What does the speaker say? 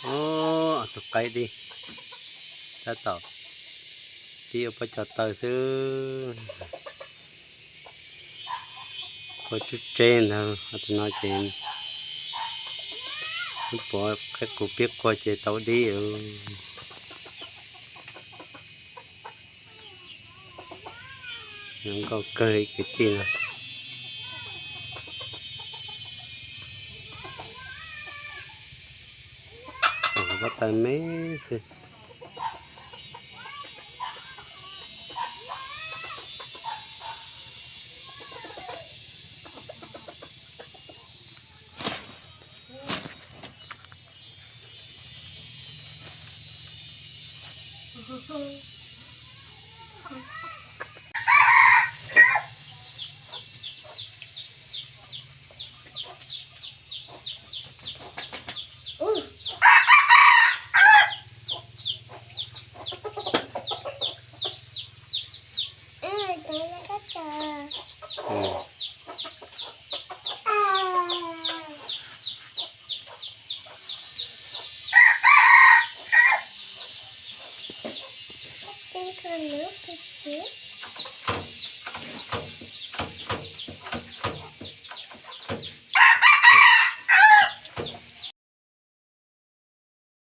Ub, tus qaib dib, tab tom dib ua pob cov taw xwb. Qua tsub tseb ntag, tus no ces pov qaib qus piab qua ces tau dib. Zoo nkauj kawg ib kwv tij no. Pob taw me xwb.